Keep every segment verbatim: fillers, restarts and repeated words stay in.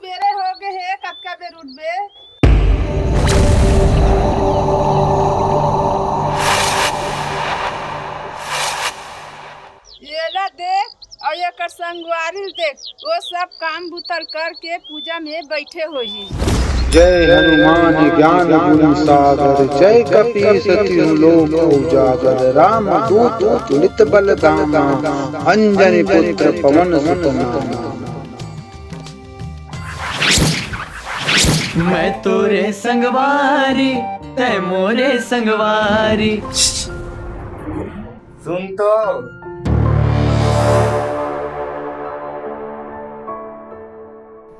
पेरे हो गे हे, कतका बेर उठबे? येला देख, अउ एकर संगवारी ल देख, वो सब काम बुता ल करके पूजा में बैठे होही। जय हनुमान ज्ञान गुण सागर, जय कपीस तिहु लोक उजागर। राम दूत अतुलित बल धामा, अंजनी पुत्र पवन सुत नामा। मैं तोरे संगवारी, तै मोरे संगवारी। सुन तो।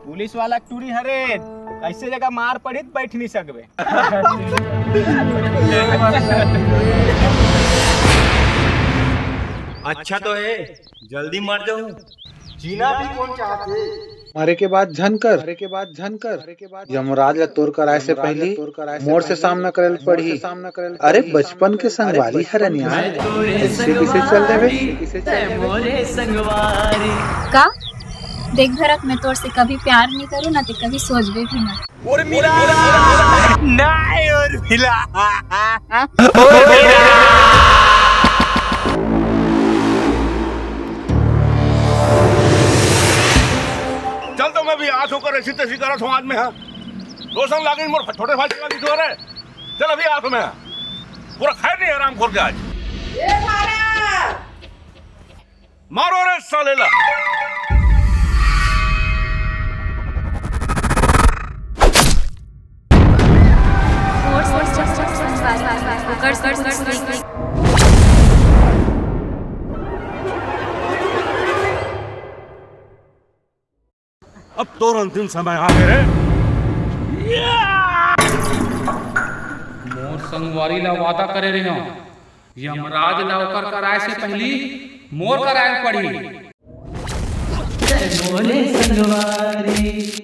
पुलिस वाला टूरी हरे, ऐसे जगह मार पड़ी त बैठ नहीं सकबे। अच्छा तो है, जल्दी मर जाऊं। जीना भी कौन चाहते? मरे के बाद झन कर, मरे के बाद झन कर। यमराज ला तोर कराए से पहली मोर से सामना करे ल पड़ही। अरे बचपन के संगवारी हरन यार, ऐसे किसे चल देबे? का? देख भरत, मैं तोर से कभी प्यार नहीं करूँ ना, ते कभी सोचबे भी मत। उर्मिला! नहीं उर्मिला! चल तो मैं भी हाथ होकर ऐसी तैसी करा हूँ आज मैं, हाँ। रोशन लागे मोर छोटे भाई वाली दो रे। चल अभी हाथ में, हाँ। पूरा खैर नहीं हराम खोर के आज। ए भारत! मारो रे साले ला। अब तोर अंतिम समय आ गे रे। मोर संगवारी ला वादा करे रहे हो, यमराज ला ओकर कराए से पहली मोर कराए पड़ी। जय बोले संगवारी।